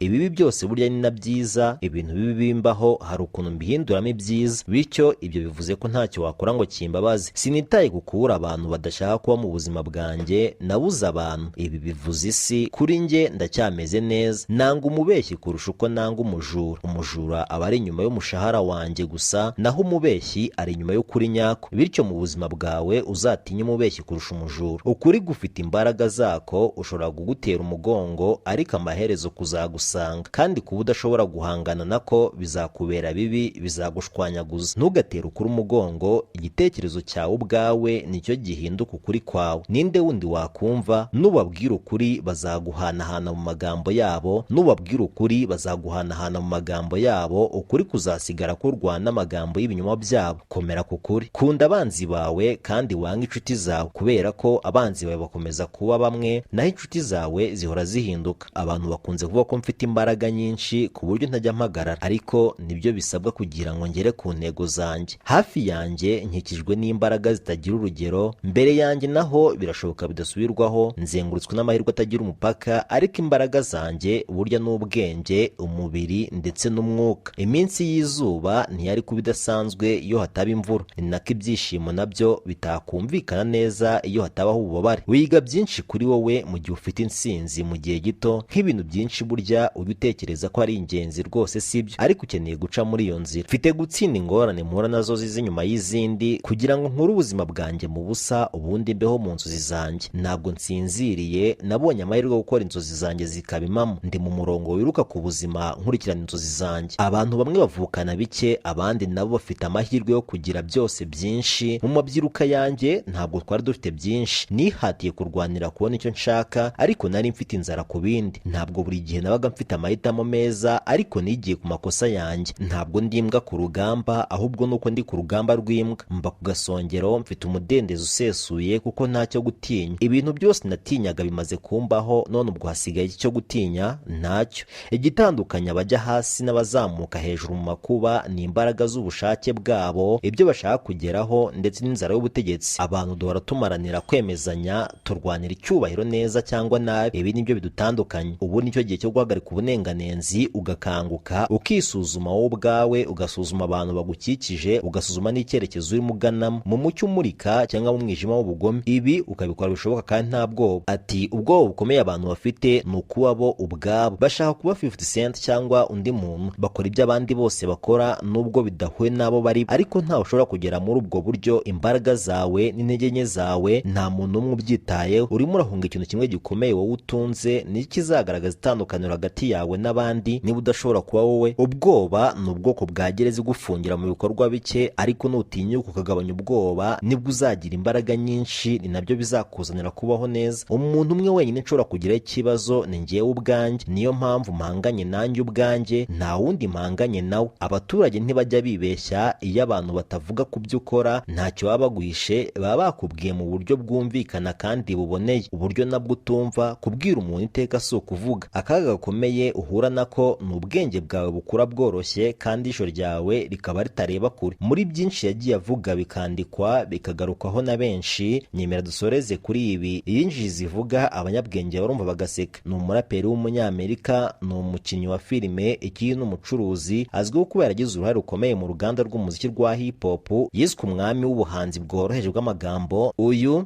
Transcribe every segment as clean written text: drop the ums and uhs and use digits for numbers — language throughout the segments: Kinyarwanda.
Ibibi byose burya ni na byiza. Ibintu bibi bimbaho hari ukuntu mbihinduramo ibyiza, bityo ibyo bivuze ko ntacyo wakora ngo kimbabaze. Sinitaye ku kubura abantu badashaka kuba mu buzima bwanjye. Nabuze abantu, ibi bivuze isi kuri njye, ndacyameze neza. Nanga umubeshyi kurusha uko nanga umujura. Umujura aba ari inyuma y'umushahara wanjye gusa, naho umubeshyi ari inyuma y'ukuri nyako. Bityo mu buzima bwawe uzatinye umubeshyi kurusha umujura. Ukuri gufite imbaraga zako, ushobora kugutera umugongo ariko amaherezo kuzagusanga, kandi kuba udashobora guhangana nako bizakubera bibi, bizagushwanyaguza. Ntugatere ukuri umugongo. Igitekerezo cyawe ubwawe nicyo gihinduka ukuri kwawe. Ninde wundi wakumva? Nubabwira ukuri bazaguhanahana mu magambo yabo. Nubabwira ukuri bazaguhanahana mu magambo yabo. Ukuri kuzasigara kurwana n'amagambo y'ibinyoma byabo. Komera ku kuri. Kunda abanzi bawe kandi wange inshuti zawe, kubera ko abanzi bawe bakomeza kuba bamwe, naho inshuti zawe zihora zihinduka. Abantu bakunze kuvuga ko mfite imbaraga nyinshi ku buryo ntajya mpagarara, ariko nibyo bisabwa kugira ngo ngere ku ntego zanjye. Hafi yanjye nkikijwe n'imbaraga zitagira urugero, mbere yanjye naho birashoboka bidasubirwaho. Nzengurutswe n'amahirwe atagira umupaka, ariko imbaraga zanjye burya n'ubwenge, umubiri ndetse n'umwuka. Iminsi y'izuba ntiyari kuba idasanzwe iyo hataba imvura, ni nako ibyishimo nabyo bitakumvikana neza iyo hatabaho ububabare. Wiga byinshi kuri wowe mu gihe ufite intsinzi mu gihe gito. Nk'ibintu byinshi burya ujya utekereza ko ari ingenzi rwose sibyo, ariko ukeneye guca muri iyo nzira. Mfite gutsinda ingorane mpura nazo ziza inyuma y'izindi kugira ngo nkure ubuzima bwanjye mu busa, ubundi mbeho mu nzozi zanjye. Ntabwo nsinziriye, nabonye amahirwe yo gukora inzozi zanjye zikaba impamo. Ndi mu murongo wiruka ku buzima, nkurikirana inzozi zanjye. Abantu bamwe bavukana bike, abandi nabo bafite amahirwe yo kugira byose byinshi. Mu mabyiruka yanjye ntabwo twari dufite byinshi. Nihatiye kurwanira kubona icyo nshaka, ariko nari mfite inzara ku bindi. Ntabwo buri gihe nabaga mfite amahitamo meza, ariko nigiye ku makosa yanjye. Ntabwo ndi imbwa ku rugamba, ahubwo nuko ndi ku rugamba rw'imbwa. Mba ku gasongero, mfite umudendezo usesuye kuko ntacyo gutinya. Ibintu byose natinyaga bimaze kumbaho, none ubwo hasigaye iki cyo gutinya? Ntacyo. Igitandukanya abajya hasi n'abazamuka hejuru mu makuba ni imbaraga z'ubushake bwabo, ibyo bashaka kugeraho ndetse n'inzara y'ubutegetsi. Abantu duhora tumaranira kwemezanya, turwanira icyubahiro neza cyangwa nabi. Ibi nibyo bidutandukanya. Ubu nicyo gihe cyo guhagarika ubunenganenzi, ugakanguka, ukisuzuma wowe ubwawe, ugasuzuma abantu bagukikije, ugasuzuma n'icyerekezo urimo uganamo, mu mucyo umurika cyangwa mu mwijima w'ubugome. Ibi ukabikora bishoboka kandi nta bwoba. Ati: "Ubwoba bukomeye abantu bafite ni ukuba bo ubwabo. Bashaka kuba 50 Cent cyangwa undi muntu, bakora ibyo abandi bose bakora nubwo bidahuye n'abo bari, ariko ntawe ushobora kugera muri ubwo buryo. Imbaraga zawe n'intege nke zawe nta muntu n'umwe ubyitayeho. Urimo urahunga ikintu kimwe gikomeye wowe utunze, ni kizagaragaza itandukaniro hagati yawe n'abandi niba udashobora kuba wowe. Ubwoba ni ubwoko bwa gereza igufungira mu bikorwa bike, ariko nutinyuka ukagabanya ubwoba nibwo uzagira imbaraga nyinshi, ni nabyo bizakuzanira kubaho neza. Umuntu umwe wenyine nshobora kugiraho ikibazo ni njyewe ubwanjye, niyo mpamvu mpanganye nanjye ubwanjye, nta wundi mpanganye nawe. Abaturage ntibajya bibeshya. Iyo abantu batavuga ku byo ukora, ntacyo baba baguhishe, baba bakubwiye mu buryo bwumvikana kandi buboneye, uburyo nabwo utumva. Kubwira umuntu iteka si ukuvuga. Akaga gakomeye uhura nako ni ubwenge bwawe bukura bworoshye kandi ijisho ryawe rikaba ritareba kure." Muri byinshi yagiye avuga bikandikwa, bikagarukwaho na benshi, nyemera dusoreze kuri ibi: "Iyo injiji zivuga, abanyabwenge barumva bagaseka." Ni umuraperi w'Umunyamerika, ni umukinnyi wa filime, ikindi ni umucuruzi. Azwiho kuba yaragize uruhare rukomeye mu ruganda rw'umuziki rwa hip hop. Yiswe umwami w'ubuhanzi bworoheje bw'amagambo. Uyu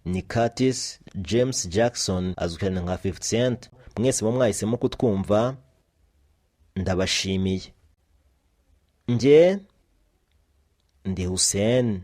ni Curtis James Jackson, azwi cyane nka 50 Cent. Mwese mu mwahisemo kutwumva, ndabashimiye. Njye ndi Hussein.